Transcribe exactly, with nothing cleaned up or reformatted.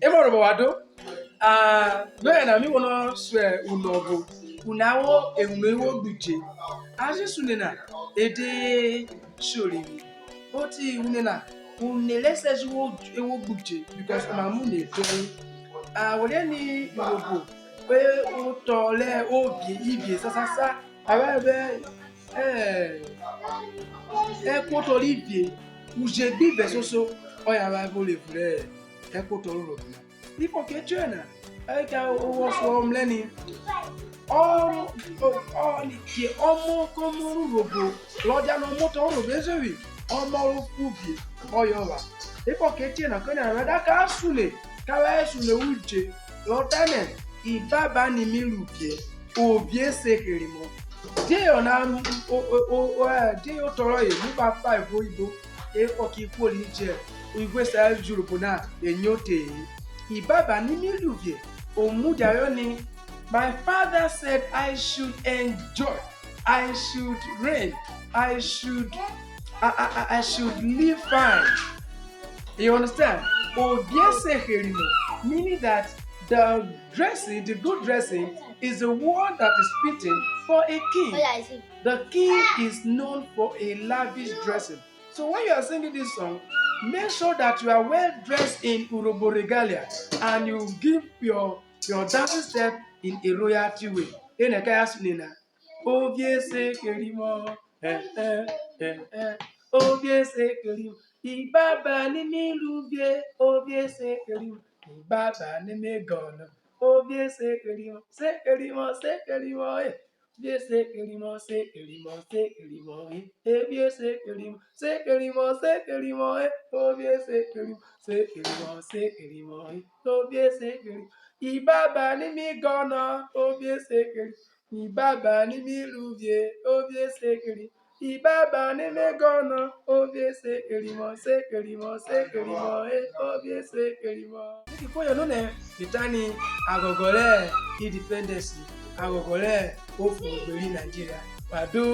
Emọ rẹ obo wa do. Ah, vwẹ na mi guọnọ sẹ unọvo, una wo ewun ihwo gbidje. A je sune na, e de shori mi. Oti une na, une rẹ sẹ ji wo ewo gbidje, because oma mu ne dọe. Ah, wo riẹn ni Urhobo, we otọ rẹ ovie, ivie sasasa, avwanre vwẹ, eh, ẹkuotọ rẹ ivie, uje gbe ivẹ soso, ọye avwanre vwo rhe vwẹ ẹkuotọ rẹ Urhobo na. Ifo ke tiọyena, ẹka owọ so mrẹ ni, ọ, ọ, ọ, ọmọ kọmọ rẹ Urhobo, rọ dianẹ ọmọtẹ Urhobo ejobi, ọmọ ro kuvie, ọye ọ pha. Ifo ke tiọyena, kọyena, avwanre da ka sune, ka vwẹ sune uje, rọ tanẹ, ibaba ni mi ru uvie, ovie se heremọ. Die ọna, o, o, o, o, eh, die otọ rọye mu ba fa evun oyibo? Efọ ki kuo ri jẹ, ihwo sa ji Urhobo na, e nyo te-e. Ibaba ni mi ru uvie, o mudia rẹ ni, my father said I should enjoy, I should reign, I should, I, I, I, I should live fine. You understand? Ovie se heremọ, meaning that the dressing, the good dressing, is the one that is fitting for a king. The king is known for a lavish dressing. So when you are singing this song, make sure that you are well dressed in Urhobo regalia and you give your, your dancing step in a royalty way. Enẹ kẹ ya sune na. Ovie se heremọ, eh, eh, eh, eh. Ovie se heremọ. Ibaba ni mi ru uvie, ovie se heremọ. Ibaba ni mi guọnọ, ovie se heremọ, se heremọ, se heremọ, eh. Ovie se heremọ, se heremọ, se heremọ, eh. Ovie se heremọ, se heremọ, se heremọ, eh. Ovie se heremọ, se heremọ, se heremọ, eh. Ovie se heremọ. Ibaba ni mi guọnọ, ovie se heremọ. Ibaba ni mi ru uvie, ovie se heremọ. Ibaba ni mi guọnọ, ovie se heremọ, se heremọ, se heremọ, eh, ovie se heremọ. Fiki koye nonẹ, mi ta ni aghọghọ rẹ independence, aghọghọ rẹ ofovwegbe ri Nigeria. Wa do.